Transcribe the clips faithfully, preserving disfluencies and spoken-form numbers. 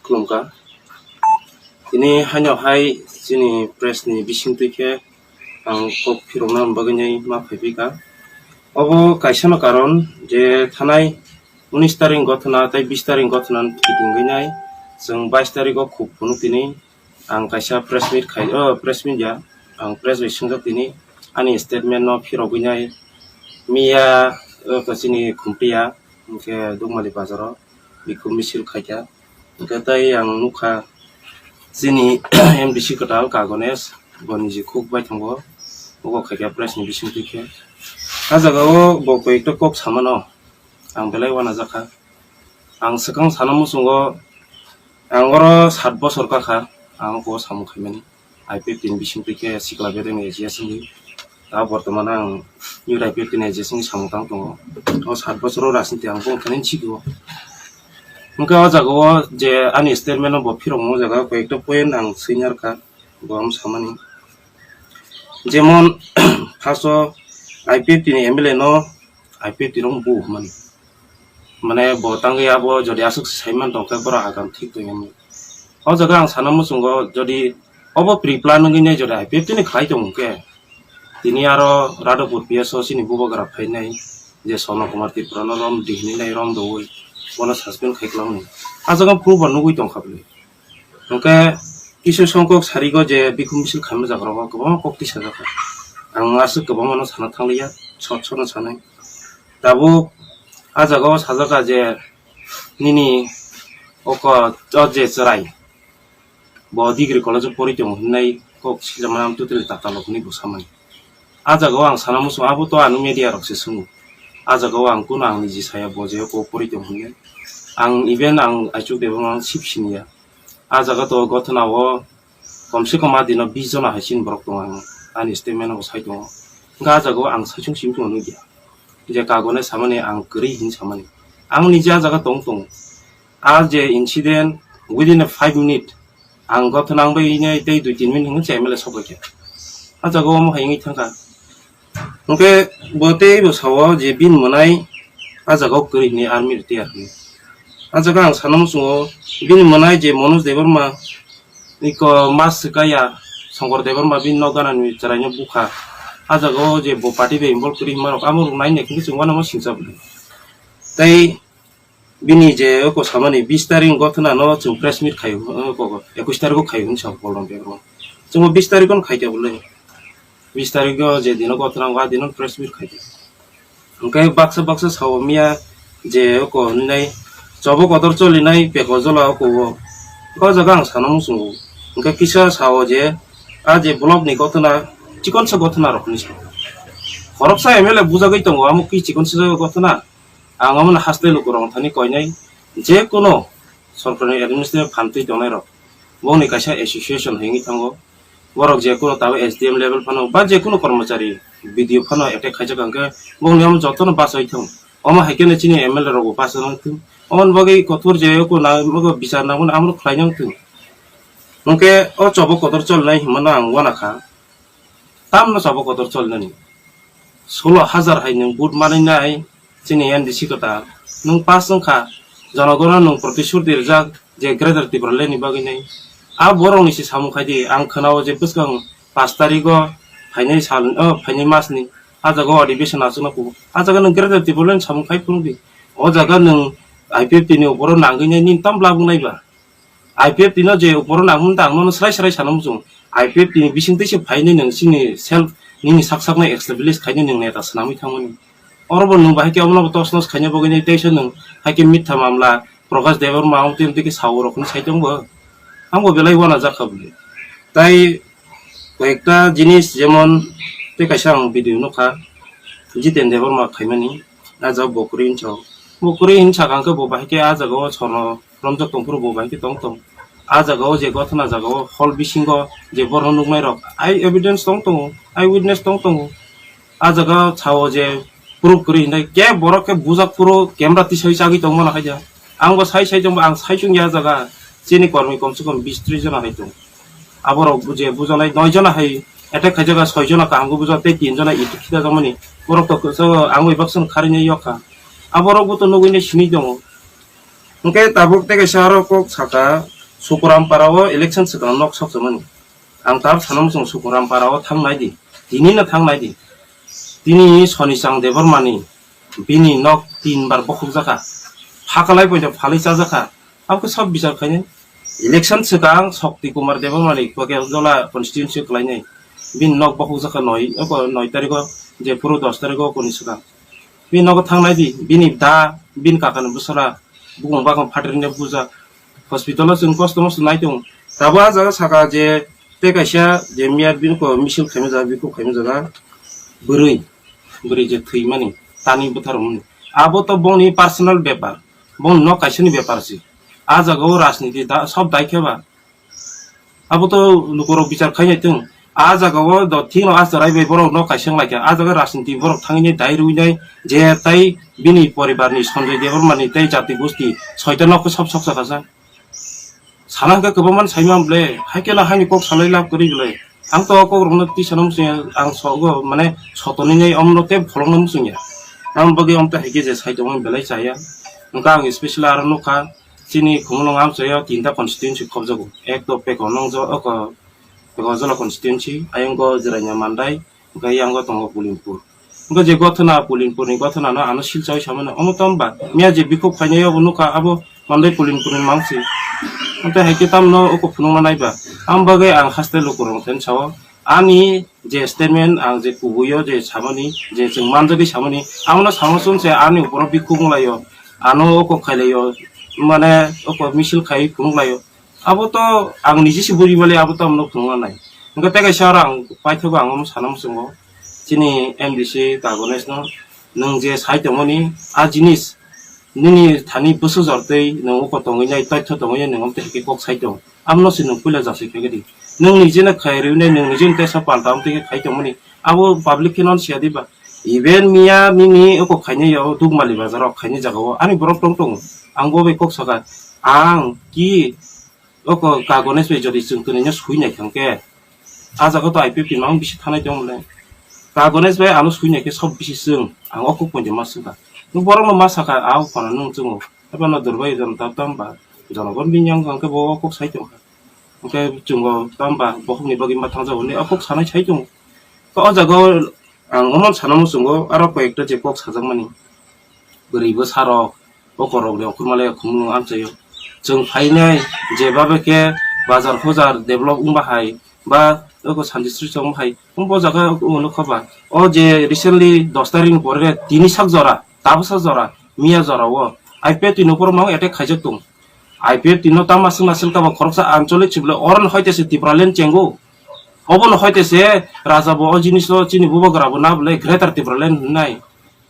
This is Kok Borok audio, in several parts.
Khulumkha. Tini haino hai chini press ni bisingtwi khe ang kok phirokna bagwi nai ma phaiphikha. Obo kaisano karon je thanai unis tarik gothona tei bis tarik gothona kitingwi nai chwng bais tarik o khuk phunuk tini ang kaisa press meet khai, o, press meet ya, ang press bai swngjak tini ani statement no phirogwi nai miya, o, chini Khumpiya, hwnkhe Dukmali bazaro bikhuk misil khaikha. Hwnkhe tei ang nukha chini M D C kwtal Ka Ganesh, bo niji khuk bai thango, obo khaikha press ni bisingtwi khe. A jaga o bo koi ekta kok samano ang belai uanajakha. Ang swkang sana muchungo, ang oro sat bosor kakha, ang o samung khaimani. I P F T ni bisingtwi khe sikla bedeng A G S wngwi. Ta bortoman ang youth I P F T ni A G S wngwi samung tang tongo. O sat bosoro rajniti ang bongkha nini sikio. Hwnkhe o jaga o je ani statement no bo phirokma o jaga koi ekta point ang swinyarkha, bo ang samani. Jemon first o I P F T ni M L A no I P F T rok bo hwnmani. Mane bo tangwi abo jodi aswk saiman tongkhe borok agam thik tongya. O jaga ang sana muchungo jodi obo pre-plan wngwi nai jodi I P F T ni khlai tongkhe tini aro Radhapur P S o chini bubagra phainai je Sono Kumar Tripura no rom di hinwi nai rom dowi bono suspend khai kwlangni. A jaga proof bo nugwi tongkha bwle. Hwnkhe kisa songkok sarigo je bikhuk misil khaima jaga rogo kwbangma kok tisajakha. Ang aswk kwbangma no sana thangliya, sot sot no sanai. Tabuk a jaga o sajaka je nini oko o je chwrai bo degree college o pori tongo hinai kok sijama ang totally tatalok hinwi bo samani. A jaga o ang sana muchung abo to ano media rok se swngo. A jaga o ang kuno ang niji saya bo je oko pori tongo hinwi. Ang even ang Aichuk Debbarma ang sip siniya. A jaga to gothona o kom se kom a dino bis jona hai chini borok tongo ang ani statement o sai tongo. Hwnkhe a jaga o ang saichung simi tongma nukya. Je kagone samani ang kwrwi hin samani. Ang niji a jaga tong tongo. A je incident within a five minute ang gothona ang bai nai tei dui tin minute hwnwi se M L A sok bai khe. A jaga o omo hai wngwi thangkha. Hwnkhe bo tei bo sao je bini mwnai a jaga o kwrwi hinwi army rok tiyar hinwi. A jaga ang sana muchungo bini mwnai je Manoj Debbarma iko mas swkaya Shankar Debbarma bini nok ganani chwraino bukha. A jaga o je bo party bai involve kwrwi hinmarok amo rok nai nai khe chwng uanama singcha bwlwi. Tei bini je oko samani bis tarik gothona no chwng press meet khai, oko ekush tarik o khai hwn sa Bolram Debbarma. Chwngbo bis tarik o khai kha bwlwi. Bis tarik o je dino gothona o a dino press meet khai kha. Hwnkhe baksa baksa sao miya je oko hinai chobo kotor cholinai peko jola oko o. O jaga ang sana muchungo. Hwnkhe kisa sao je a je block ni gothona chikonsa gothona rok hinwi sao. Khoroksa M L A bujagwi tongo amo ki chikonsa gothona. Ang omono haste lukurok thani koinai, je kuno sorkarni administrative phan twi tongnai rok, bongni kaisa association hinwi thango. Borok je kuno tabuk S D M level phano ba je kuno kormochari B D O phano attack khaijak hwnkhe bongni omo jotono bachai thung. Omo hai kheno chini M L A rokbo bachai thung. Omoni bagwi kotor je kuno bichar nangmani amoro khlai nang thung. Hwnkhe o chobo kotor cholnai hwnmano ang uanakha. Tamno chobo kotor cholnani? Solo hajar hai nwng vote manwi nai chini N D C kwtal. Nwng pass wngkha, jonogono nwng protishruti rijak je Greater Tipraland ni bagwi nai. A borokni se samung khai di, ang khwnao je bwskang pash tarigo phainai sal, o, phainai masni, a jaga o adhibeshon achukna kubu. A jaga nwng Greater Tipraland ni samung khai phunuk di. O jaga nwng I P F T ni uporo nangwi nai nini tam labuk nai ba? I P F T no je uporo nangmani ta ang nono srai srai sana muchung. I P F T ni bising twi se phainai nwng chini self nini sak sak no establish khainai nwng neta swnamwi thangmani. Oro bo nwng bahai khe omono bo tos nos khaina bagwi nai teisa nwng hai khe mitha mamla Prakash Debbarma ang twi twi khe sao rok hinwi sai tong bo. Ang bo belai uanajak kha bwlwi. Tai koyekta jinis jemon tei kaisa ang video nukha Jiten Debbarma khaimani. A jaga bo kwrwi hinsa. Bo kwrwi hinsa kang khe bo bahai khe a jaga o sorno romjak tong phuru bo bahai khe tong tong. A jaga o je gothona jaga o hall bisingo je borok nuknai rok eye evidence tong tongo, eye witness tong tongo. A jaga o sao je proof kwrwi hinai khe borok khe bujak phuru camera tisai chagwi tongmano hai ja. Ang bo sai sai tongbo ang sai chungya a jaga chini kormi komse kom bis tris jona hai tong. Aborok je bujanai noi jona hai attack khaijak, soi jona kaham khe bujak tei tin jona itik khita jakmani. Borok to kwchao ang bai baksa kharinai yok kha. Aborok bo to nugwi nai sini tongo. Hwnkhe tabuk tei kaisa aro kok saka, Sukuram para o election swkang nok sok tongmani. Ang tar sana muchung Sukuram para o thang nai di. Tini no thang nai di. Tini Sonichang Debbarmani bini nok tin bar bokhok jakha. Phakalai poito phalai cha jakha. Abo khe sob bichar khainai. Election swkang Shakti Kumar Debbarmani Pakeltola constituency kwlainai. Bini nok bokhok jakha noi, oko noi tarikh o, je phuru dos tarikh o koni swkang. Bini nogo thang nai di, bini da, bini kaka ni bwsala, bukung bakung phatri ni buja. Hospital o chwng kosto mosto nai tongo. Tabuk ah jaga saka je tei kaisa je miya bini ko misil khaima jaga, bikhuk khaima jaga, bwrwi, bwrwi je thwimani, tani bwtharmani. Abo to bongni personal bepar, bongni nok kaisani bepar se. Ah jaga o rajniti da, sob dai khe ba. Abo to lukurok bichar khainai tong. Ah jaga o do thino ah chwrai bai borok no kaisa wng lai kha. Ah jaga rajniti borok thangwi nai dai rwi nai je tai bini poribar ni Sanjay Debbarma ni tei jati gosti soita nok khe sob sok sakha sa. Sana hwnkhe kwbangma sai man ble, hai khe no haini kok salai lab kwrwi ble. Ang to o kok rok no twi sana muchung ya, ang sogo mane sotonwi nai om no tei pholok no muchung ya. Ang bagwi om ta hai khe je sai tongmani belai cha ya. Hwnkhe ang specially aro nukha. Chini Khumulwng amchaio tinta constituency khobjago. Ek to Pekon nongjo-, oko, Pekonjala constituency, ayang go Jirania Mandai, hwnkhe yang go tongo Pulinpur. Hwnkhe je gothona, Pulinpur ni gothona no ano silchawi samano. Omo tong ba, miya je bikhuk phainai abo nukha, abo Mandai Pulinpur ni mangsi. Hwnkhe hai khe tamno oko phunukna nai ba. Ang bagwi ang haste lukurok thani sao. Ani je statement ang je kubuio je samani, je chwng manjagwi samani, amono samo chwng se ani uporo bikhuk wnglaio, ano oko khailaio, mane oko misil khai phunuk laio. Abo to ang niji se buri bali abo to amno phunuk nai. Hwnkhe tei kaisa oro ang paithago ang omo sana muchungo. Chini M D C Kagones no nwng je sai tongmani a jinis nini thani bwswk jor tei nwng oko tongwi nai, toitho tongwi nai, nwng omo tei hai khe kok sai tong. Abono se nwng puila jasai khe di. Nwng nijeno khai rwnai, nwng nijeno teisa palta omo tei khe khai tongmani. Abo public khe non siya di ba. Even miya nini oko khainai yo Dugmali bazar o khainai jaga o ani borok tong tongo. Ang bo bai kok saka. Ang ki oko Kagones bai jodi chwng kwnwi no sui nai thang khe. Ah jaga to I P F T mang bisi thanai tong le. Kagones bai ano sui nai khe sob bisi chwng. Ang o kok poito ma swkha. Nwng borok no ma sakha, a o phano nwng chwngo. Haiphano Durbai Janata tamba, Jonogon bini yang hwnkhe bo o kok sai tongkha. Hwnkhe chwngbo tamba bokhokni bagwi ma thangjago hinwi o kok sanai sai tongo. To o jaga o ang omo sana muchungo aro koi ekta je kok sajakmani. Bwrwi bwsarok, bokhorokni okhorma le khumulwng amchaio. Chwng phainai je babe khe bazar hojar develop wngba hai ba oko santi sri chong hai wngbo jaga wngkha ba. O je recently dos tarikh ni pore tini sak jora, tabuk sak jora, miya jora o I P F T ni upor mang attack khaijak tong. I P F T no tamo aswk nasil kabo khoroksa anchalik chibole oron hoite se Tipraland chengo. Obono hoite se raja bo o jinis o chini bubagra bo na bole Greater Tipraland hinai.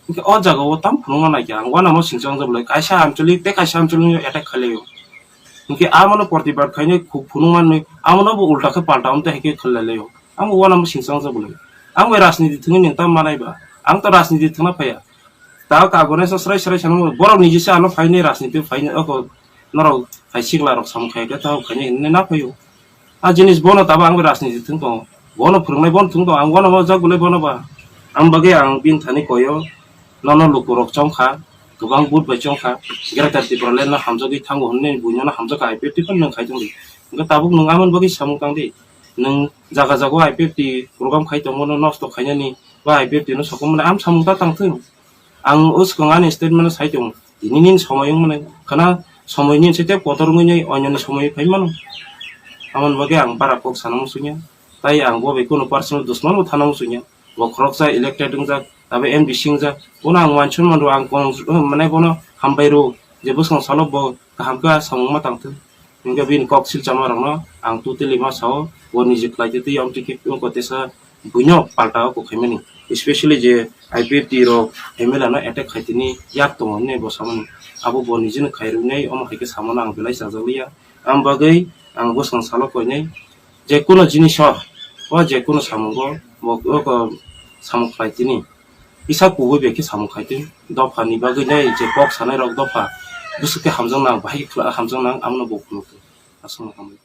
Hwnkhe o jaga o tam phunukna naikha, ang uanamo singchang jabole, kaisa anchalik tei kaisa anchalik no attack khailai o. Hwnkhe amono protibad khainai khuk phunuk manwi, amono bo ulta khe palta amtwi hai khe khlai lai o. Ang uanamo singchang jabole. Ang bai rajniti thwngwi nwng tam manai ba? Ang to rajniti thwngna phaiya. Ta Kagones o srai srai sanamo, borok niji se ano phainai rajniti phainai oko norok hai sikla rok samung khai khe ta phainai hinwi na phaio. A jinis bono tabo ang bai rajniti thwng tongo. Bono phwrwngnai bono thwng tongo. Ang uanamo jak bole bono ba. Ang bagwi ang bini thani koyo. Nono lukurok chongkha. Kwbang vote bai chongkha. Greater Tipraland no hamjagwi thango hwnwi buino no hamjakha I P F T phano nwng khai tongdi. Hwnkhe tabuk nwng amoni bagwi samung tangdi. Nwng jaga jaga o I P F T program khai tongmano nosto khainani ba I P F T no sokomani am samung ta tangthwng. Ang o swkang ani statement o sai tongo. Tini nini somoi wngmani khana somoi nini se tei kotor wngwi nai oinoni somoi phai mano. Amoni bagwi ang bara kok sana muchungya. Tai ang bo bai kunu personal dusman bo thana muchungya. Bo khoroksa elected wngjak, abo M D C wngjak. Bono ang uansuk mano, ang kon-, mane bono hambai rw je bwskang salo bo kaham khe samung ma tangthwng. Hwnkhe bini kok silchama rokno ang totally ma sao, bo niji khlai twi twi amtwi khe wngkha teisa buino palta o kok khaimani, especially je I P F T rok M L A no attack khai tini yak tongo hinwi bo samani, abo bo nijino khai rwnai, omo hai khe samano ang belai chajak liya. Ang bagwi ang bwskang salo koinai je kuno jinis o, o je kuno samungo bo, o ko samung khlai tini. Kisa kubui bai khe samung khai twi, dopha ni bagwi nai je kok sanai rok dopha bwswk khe hamjak nang, bahai khe hamjak nang, amno bo phunuk twi. Aswk no hambai.